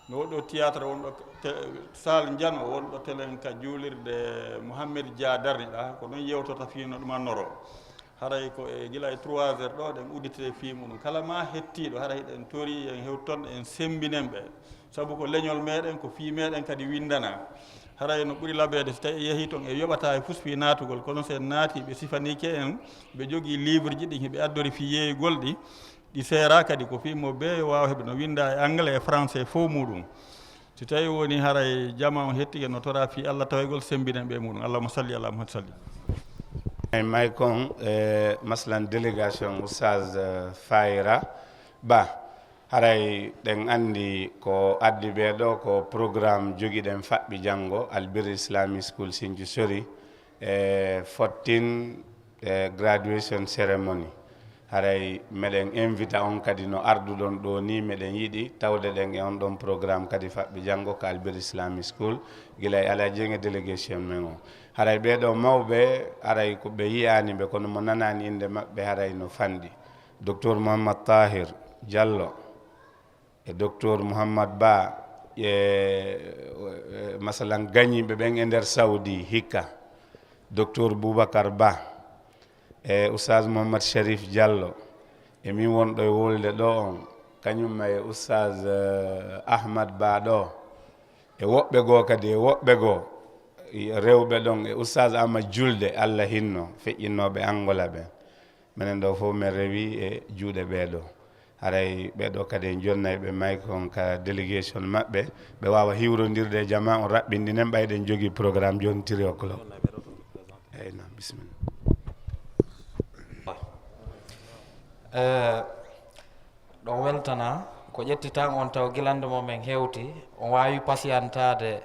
No woɗɗo théâtre wonɗo te-, salle Njano wonɗo telen ka juulirde Mohamed Dia darniɗaa, ko ɗon yewtota fii no ɗum annoro. Haray ko e gila e trois heures ɗo ɗen udditete fii muɗum. Kala ma hettiiɗo, haray hiɗen tori en hewton en semmbinen ɓe. Sabu ko leñol meɗen, ko fii meɗen kadi winndana. Haray no ɓuri labeede si tawi en yehii ton e yoɓata e fus fii naatugol, kono si en naati ɓe sifaniike en, ɓe jogii livre ji ɗin, hiɓe addori fii yeeyugol ɗi, ɗi seera kadi ko fii mo bee waawa heɓude no winnda e anglais e français fof muɗum. Si tawi woni haray jama on hettike no tora fii Allah tawegol semmbinen ɓe muɗum. Allahumma salli ala Muhammad salli. Ay may kon, e, maslan délégation Oustaz, e, Fayra Ba. Haray ɗen anndi ko addi ɓe ɗo ko programme jogiɗen faɓɓi janngo Albir Islamic School Sinju Sori, e, fourteen, e, graduation ceremony. Haray meɗen invita on kadi no arduɗon ɗo ni, meɗen yiɗi tawde ɗen e on ɗon programme kadi faɓɓi janngo ka Albir Islamic School, gila e Alhaji Dieng e délégation men on. Haray ɓee ɗo mawɓe, haray ko ɓe yiyaani ɓe, kono mo nanaani innde maɓɓe haray no fanɗi. Docteur Mouhammad Tahir Diallo, e Docteur Mouhammad Ba, e, e, masalan, gañiiɓe ɓen e nder Saudi hikka, Docteur Boubacar Ba, e Oustaz Mouhammad Sharif Diallo, e min wonɗo e wolde ɗo on, kañum e Oustaz, e, Ahmad Ba ɗo, e woɓɓe goo kadi, e woɓɓe goo, e rewɓe ɗon, e Oustaz Ahmad Julde, Allah hinno, feƴƴinnooɓe Angola ɓen. Menen ɗo fof men rewi e juuɗe ɓee ɗo. Haray ɓee ɗo kadi en jonnay ɓe may kon ka délégation maɓɓe, ɓe waawa hiwrondirde e jama on, raɓɓinɗinen ɓay ɗen jogii programme jooni three o'clock. Eyi, naam, bisimilla. Eh, ɗon weltana ko ƴetti tan on taw gilande mo men hewti, on waawi pasiyantaade,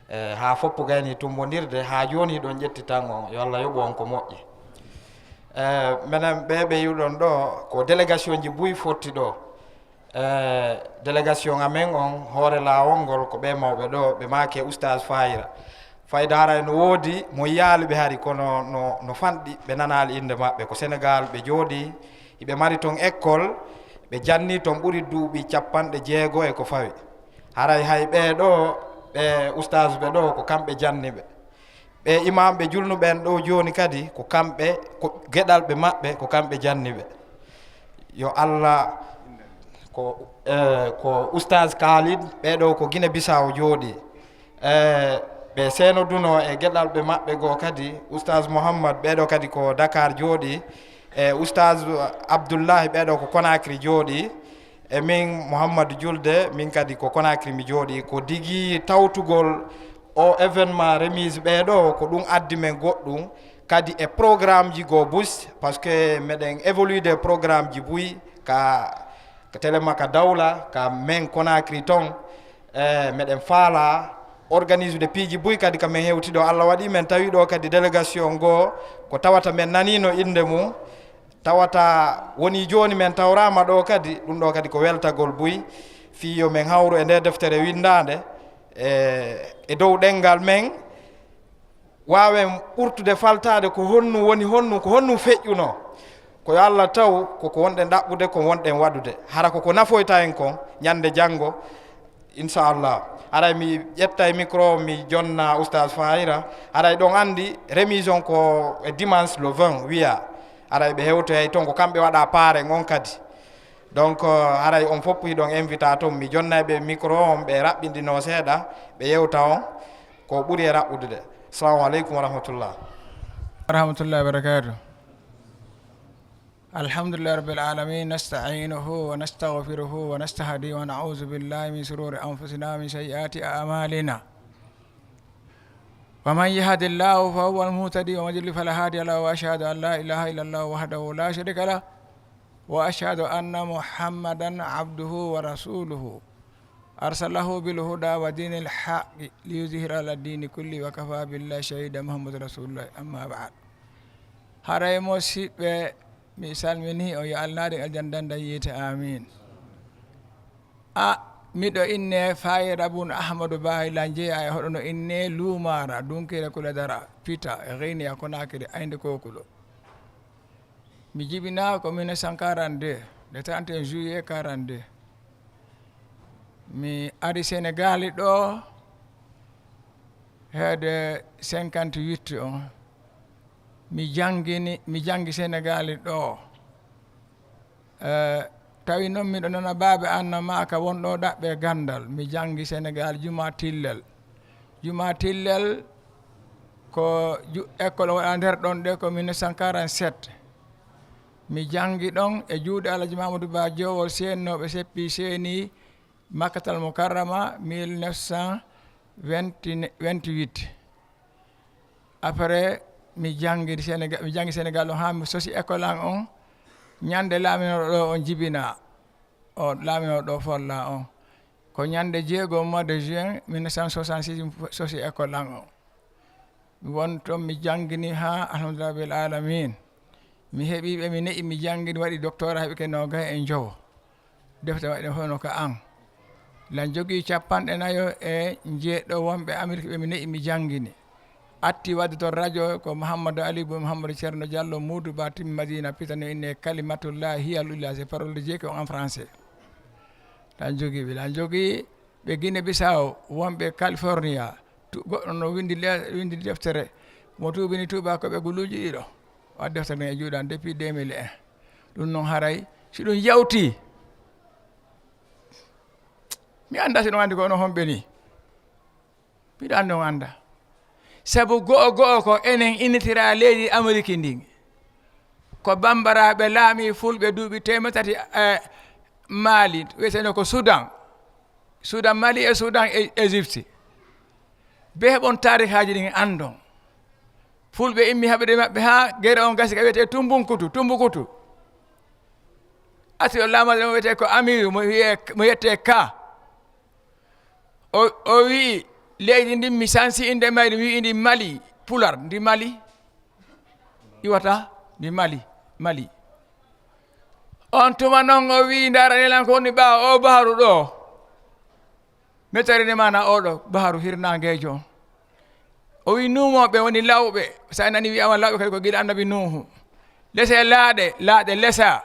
eh, haa foppu gayni tumbondirde, haa jooni ɗon ƴetti tan on, yo Allah yoɓu on ko moƴƴi. Eh, menen ɓe ɓe yiwɗon ɗo, ko délégation ji buy fotti ɗo. Eh, délégation amen on, hoore laawol ngol, ko ɓe mawɓe ɗo, ɓe maake Oustaz Fayra. Fayda haray no woodi mo yiyaali ɓe hari, kono no, no fanɗi, ɓe nanaali innde maɓɓe. Ko Senegaal ɓe jooɗii, hiɓe mari ton école, ɓe jannii ton ɓuri duuɓi capanɗe jeego e ko fawi. Haray hay ɓee ɗo, ɓe Oustaz ɓe ɗo, ko kamɓe janni ɓe. Ɓe imaamɓe julnuɓe en ɗo jooni kadi, ko kamɓe, ko geɗalɓe maɓɓe, ko kamɓe janni ɓe. Yo Allah, ko, eh, ko Oustaz Khalid, ɓee ɗo ko Guinée Bissau jooɗii. Eh, ɓe seenodunoo e geɗalɓe maɓɓe goo kadi, Oustaz Mouhammad, ɓee ɗo kadi ko Dakar jooɗii. E Oustaz Abdoullahi, ɓee ɗo ko Conakry jooɗii. E min Mouhammad Julde, min kadi ko Conakry mi jooɗii. Ko digi tawtugol o événement remise ɓee ɗo, ko ɗum addi men goɗɗum. Kadi e programme ji goo bus, parce que meɗen évolude programme ji buy ka, ka Télémaque Daula, ka men Conakry ton. E meɗen faala organisude piiji buy kadi ka men hewti ɗo. Allah waɗi men tawi ɗo kadi délégation goo ko tawata men nanino innde mum. Tawata woni jooni men tawraama ɗo kadi, ɗum ɗo kadi ko weltagol buy, fii yo men hawru e nde deftere winndaande, e, e dow ɗemngal men, waawen ɓurtude faltaade ko honɗum woni, honɗum, ko honɗum feƴƴunoo. Ko yo Allah taw ko ko wonɗen ɗaɓɓude, ko wonɗen waɗude. Hara ko ko nafoyta en kon ñande janngo, Inchallah. Haray mi ƴettay micro, mi jonna Oustaz Fahira. Haray ɗon anndi remise on ko e dimanche le vingt wiya. Haray ɓe hewtoyay ton, ko kamɓe waɗa paare on kadi. Donc, haray on fof hiɗon invita ton. Mi jonnay ɓe micro on, ɓe raɓɓinɗinoo seeɗa, ɓe yewta on ko ɓuri e raɓɓude. Assalamu aleykum wa rahmatullah. Wa rahmatullahi wa barakatuh. الحمد لله رب العالمين، نستعينه ونستغفره ونستهديه ونعوذ بالله من شرور أنفسنا ومن سيئات أعمالنا. فمن يهد الله فهو المهتدي ومن يضلل فلا هادي له، وأشهد أن لا إله إلا الله وحده لا شريك له، وأشهد أن محمدا عبده ورسوله أرسله بالهدى ودين الحق ليظهره على الدين كله وكفى بالله شهيدا محمد رسول الله. أما بعد. Haray musiɓɓe, mi salmini on, yo Allah naɗen aljanna danda yiite, amin. A, miɗo inne Fayra bun Ahmadu Bahi Lanje, ay hoɗo no inne Lumara, Dunkere Kuledara, Pita, Gine, Konakiri, Aynde Kokulo. Mi jibinaa ko mille neuf cent quarante-deux, le trente et un juillet quarante-deux. Mi ari Senegaali ɗo heede cinquante-huit on. Mi janngini, mi janngi Senegaali ɗo. Eh, tawi noon miɗo nana baabe an no maaka won ɗo ɗaɓɓe ganndal. Mi janngi Senegaal Juma Tillel. Juma Tillel ko ju-, école o waɗa nder ɗon ɗe ko mille neuf cent quarante-sept. Mi janngi ɗon e juuɗe Alhaji Mamadou Ba Jowol Seen no ɓe seppi Seeni Makkatal Mukarrama mille neuf cent vingt-huit. Après, mi janngi Sénégal, mi janngi Sénégal ɗon haa mi sosi école an on. Ñande laaminooɗo ɗo on jibinaa, o laaminooɗo ɗo folla on. Ko ñande jeego mois de juin mille neuf cent soixante-six mi sosi école an on. Mi won toon, mi janngini haa alhamdulillahi rabbil alamin. Mi heɓi ɓe, mi ne'i, mi janngini, waɗi doctorat, heɓi ke noogay e njowo. Defte waɗi ɗen fof no ka an. Lan jogii capanɗe nayo e njeeɗo wonɓe Amérique ɓe mi ne'i, mi janngini. Atti waɗde toon radio ko Mouhamadou Ali Boum Mouhamadou Thierno Diallo, Moudou Ba Tim Madina, Pitano inne Kalimatullahi Hiyal Ula, c'est parole de Dieu ko en français. Lan jogii ɓe, lan jogii ɓe Guinée Bissau, wonɓe California. Tu-, goɗɗo no winndi le-, winndi deftere, mo tuubini tuubakooɓe guluuji ɗiɗo. Waɗi deftere nden e juuɗe an depuis deux mille un. Ɗum noon haray, si ɗum yawtii, mi anndaa si ɗum anndi ko onon homɓe nii. Miɗo anndi on anndaa. Sabu go'o go'o ko enen innitiraa leydi Amérique ndin. Ko bambaraaɓe laamii Fulɓe duuɓi teemeɗɗe tati, eh, Mali, wiyeteno ko Soudan. Soudan, Mali e Soudan e Égypte. Be heɓon taarikaaji ɗin anndon. Fulɓe immi haɓude maɓɓe haa gere on gasi ka wiyetee Tumbunkutu, Tumbukutu. Ati o laamaɗo ɗon wiyetee ko Amiru, mo wiyee, mo wiyetee Ka. O, o wi'i, leydi ndin mi sansi innde mayri, mi wi'i ndi Mali, Pular, ndi Mali. Iwata, ndi Mali, Mali. On tuma non o wi'i, ndaarani lan ko woni ɓaawo o baharu ɗo. Mettere nde maana oɗo baharu hirnaangeejo on. O wi'i nuumooɓe woni lawɓe, sa nani wi'ama lawɓe kadi ko gila annabi Nuuhu. Lese laaɗe, laaɗe lesa.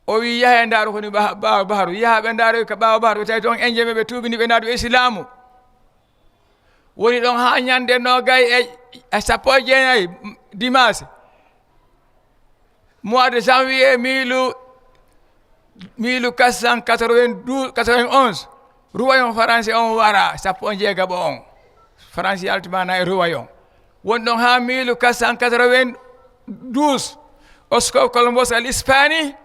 O wi'i, "Yahe ndaaru ko ni ba-, ɓaawo baharu." Yaha ɓe ndaaroy ka ɓaawo baharu, ɓe tawi toon Enjeɓe ɓe tuubini ɓe naadu e Islaamu. Woni ɗon haa ñande noogay e, e sappo e jeenayi, dimanche, mois de janvier mille, mille quatre cent quatre-vingt-douze, quatre-vingt-onze, ruwayon Faransi on wara, sappo e jeegaɓo on. Faransi yalti maana e ruwayon. Woni ɗon haa mille quatre cent quatre-vingt-douze, Oscar Columbus al Ispani,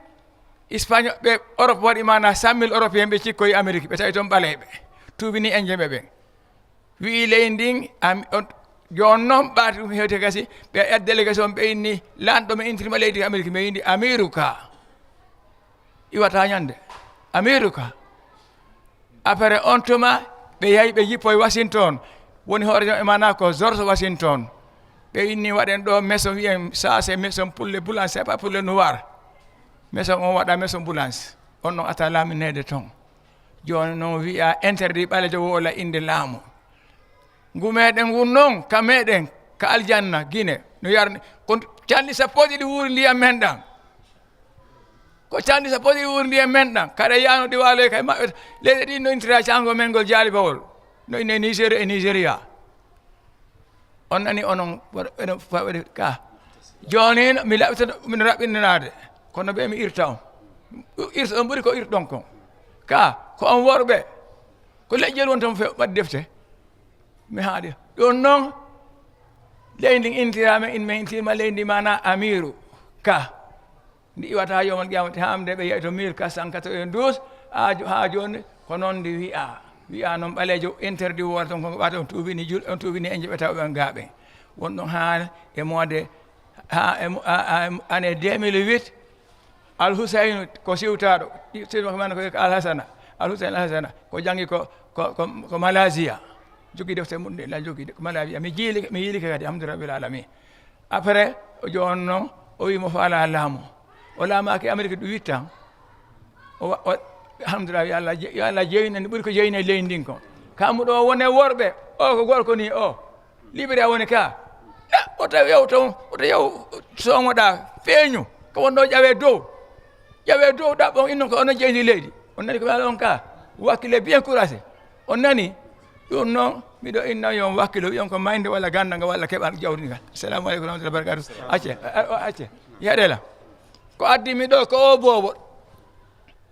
Espagne, ɓe Europe waɗi maana cent mille Européen ɓe cikkoyi Amérique, ɓe tawi toon ɓaleeɓe. Tuubini Enjeɓe ɓen. Wi'i leydi ndin, am-, on, jooni noon ɓaati ɗum hewti gasi, ɓe ad délégation ɓe inni, lanɗo mi intirma leydi Amérique, mi inni Amiru Ka. Iwata ñande. Amiru Ka. Après on tuma, ɓe yahi ɓe jippoyi Washington. Woni hoore jom e maana ko George Washington. Ɓe inni waɗen ɗo maison, wi'en ça c'est maison pour les blancs, c'est pas pour les noirs. Maison on waɗa maison blanche. On non ata laamineede toon. Jooni noon wi'a interdit ɓaleejo woola innde laamu. Ngu meɗen ngun noon, ka meɗen, ka aljanna, Gine, no yarni. Ko canɗi sappo e ɗiɗi wuuri ndiyam men ɗam. Ko canɗi sappo e ɗiɗi wuuri ndiyam men ɗam. Kadi yaano ɗi waaloy kay maɓɓe. Leyɗe ɗin no intira cango men ngol jaalibawol. No inne Niger e Nigeria. On nani onon, waɗa, waɗa, waɗa ka. Jooni no, mi laɓita, min raɓɓinanaade. Kono ɓe mi irta on. Irta on ɓuri ko irɗon kon. Ka, ko on worɓe. Ko leƴƴel won tan fe-, waɗi defte. Mi haaɗi. Ɗum noon, leydi ndin intirama, in min intirma leydi ndi maana Amiru. Ka. Ndi iwata yawmal qiyamati haa nde ɓe yahi to mille quatre cent quatre-vingt-douze, haa jo-, haa jooni ko noon ndi wi'a. Wi'a noon ɓaleejo interdit woola toon ko ɓaata on tuubini jul-, on tuubini en njeɓe taw ɓen gaaɓe. Won ɗon haa e mois de, haa e mo-, a, a, année deux mille huit, Al Husaynu ko siwtaaɗo, siwtaaɗo man ko Al Hasana. Al Husaynu Al Hasana ko janngi ko, ko, ko, ko Malaysia. Jogii defte mum ɗe, la jogii de, ko Malaysia. Mi jiili, mi yiilike kadi, alhamdulillahi rabbil alamin. Après, o jooni noon, o wii mo faalaa laamu. O laamaaki Amérique ɗum wittan. O wa-, o, alhamdulillahi, yo Allah je-, yo Allah jeynu en, ɓuri ko jeynu e leydi ndin kon. Kammu ɗo wone worɓe, o ko gorko ni o. Libere a woni ka. Na, woto yaw toon, woto yaw soomoɗaa, feeñu. Ko wonɗo ƴawee dow. Ƴawee dow ɗaɓɓon innon ko onon jeydi leydi. On nani ko mi ala on ka. Wakkile bien courage. On nani? Ɗum noon, miɗo inna yo on wakkilo, wiyon ko maynde walla gannda nga walla keɓal jawdi nga. Assalamu aleykum wa rahmatullahi wa barakatuh. Acce, a-, a-, acce. Yaɗela. Ko addi mi ɗo ko o boobo.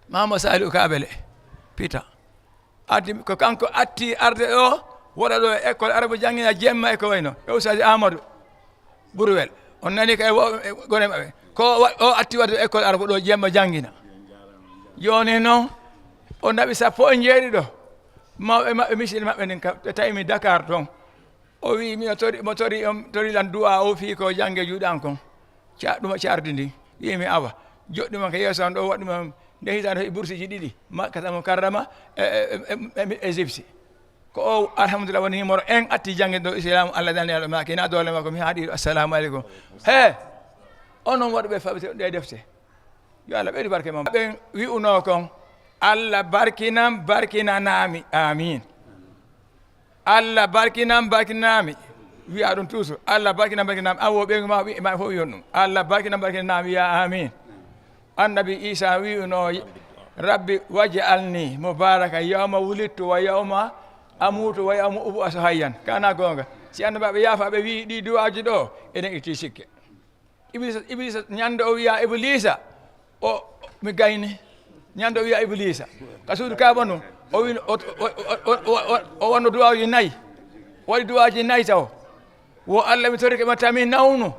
Mama Saliou Kabele. Pita. Addi, ko kanko atti arde ɗo, waɗa ɗo e école arabe, janngina jemma e ko wayno. E Oustaz Amadou Bourwel. On nani kay wo-, e gone maɓɓe. Ko wa-, o atti waɗde école arabe ɗo jemma janngina. Jooni noon, o naɓi sappo e jeeɗiɗo. Mawɓe maɓɓe, misiri maɓɓe nin ka, ɓe tawi mi Dakar toon. O wi, mi tori, mo tori, on tori lan du'a o fii ko jannge juuɗe an kon. Ca-, ɗum o cardi ndi. Wi mi awa. Joɗɗi man ko yeeso an ɗo, waɗi man nde hitaande heɓi bursiiji ɗiɗi. Makkata Mukarrama, e, e, e, e, e Égypte. Ko o, alhamdulillah, woni numéro un atti jannge ɗo Islam, Allah dani Allah maaki, na doole makko, mi haaɗi ɗo. Assalamu aleykum. He! Onon waɗuɓe faɓite ɗe defte. Yo Allah ɓeydu barke ma. Ɓen wi'unoo kon, Allah barkinan, barkinanaami. Amin. Allah barkinan, barkinanaami. Wi'a ɗum toujours. Allah barkinan, barkinanaami. An wo ɓen ma wi-, ma fof wi'on ɗum. Allah barkinan, barkinanaami. Wi'a amin. Annabi Isa wi'unoo, Rabbi waj'alni mubaraka yawma wulidtu wa yawma amutu wa yawma ub'asu hayyan. Kana goonga. Si annabaaɓe yaafa ɓe wi'i ɗi du'aaji ɗo, enen itti sikke. Iblisa, Iblisa, ñande o wiya Iblisa, o, mi gayni. Ñande o wiya Iblisa, ka suudu Kaaba nun, o wi, o, o wanno duwaaji nayi. O waɗi duwaaji nayi taw. Wo Allah, mi torike ma, tami nawnu,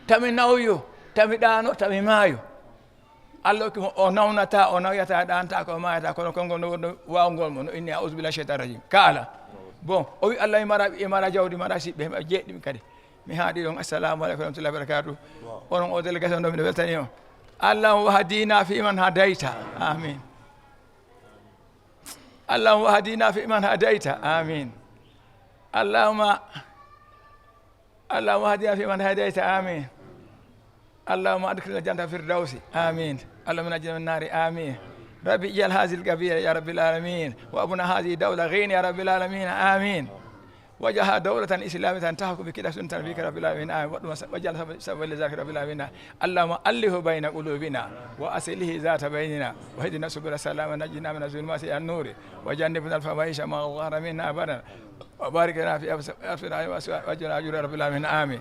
tami nawyo, tami ɗaano, tami maayo. Allah okki mo, o nawnata, o nawyata, ɗaanta ko, maayata, kono konngol no wonno waawngol mo, no inni, "A'udhu billahi shaytan rajim." Kaala. Bon, o wi, "Allah, mi mara, mi mara jawdi, mara siɓɓe, mi jeeɗiɗi kadi." Mi haaɗi ɗon. Assalamu aleykum wa rahmatullahi wa barakatuh. Onon o délégation ɗo, miɗo weltani on. Allahumma wahdina fi man hadayta. Amin. Allahumma wahdina fi man hadayta. Amin. Allahumma, Allahumma wahdina fi man hadayta. Amin. اللهم أدخلنا الجنة الفردوس. آمين. اللهم نجنا من النار. آمين. ربي اجعل هذه القبيلة يا رب العالمين، وابناء هذه الدولة غني يا رب العالمين. آمين. واجعلها دولة إسلامية تحكم بكتاب سنة نبيك رب العالمين. آمين. واجعل سبب، سبب لذلك رب العالمين. اللهم ألف بين قلوبنا وأصلح ذات بيننا واهدنا سبل السلام ونجنا من الظلمات إلى النور وجنبنا الفواحش ما ظهر منها وبطن وبارك لنا في أنفسنا وأزواجنا وأجورنا رب العالمين. آمين.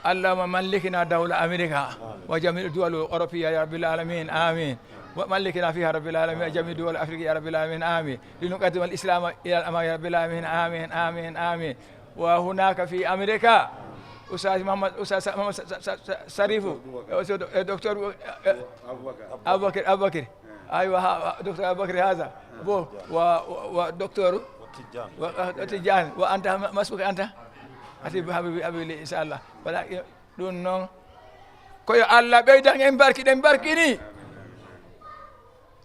اللهم ملكنا دولة أمريكا وجميع الدول الأوروبية يا رب العالمين. آمين. وملكنا فيها رب العالمين جميع دول أفريقيا يا رب العالمين. آمين. لنقدم الإسلام إلى الأمام يا رب العالمين. آمين، آمين، آمين. وهناك في أمريكا أستاذ محمد، أستاذ محمد س-، س-، س-، س-، شريف، دكتور، أبو بكر، أبو بكر. أيوة، ها، دكتور أبو بكر هذا. بو، و-، و-، ودكتور؟ وتجان. و-، وتجان. وأنت ما اسمك أنت؟ حبيبي، حبيبي، حبيبي، إن شاء الله. Wala, ɗum noon, ko yo Allah ɓeydan en barki, ɗen barkini.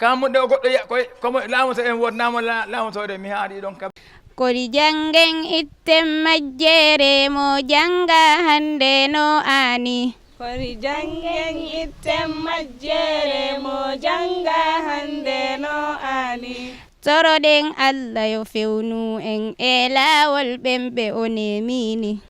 Kammuɗe o goɗɗo ya-, ko, komo laamoto en, wodnaamo la-, laamotoɗen, mi haaɗi ɗon kam. Kori janngen itten majjere mo jannga hannde no aani. Kori janngen itten majjere mo jannga hannde no aani. Toroɗen Allah yo fewnu en e laawol ɓen ɓe o nemini.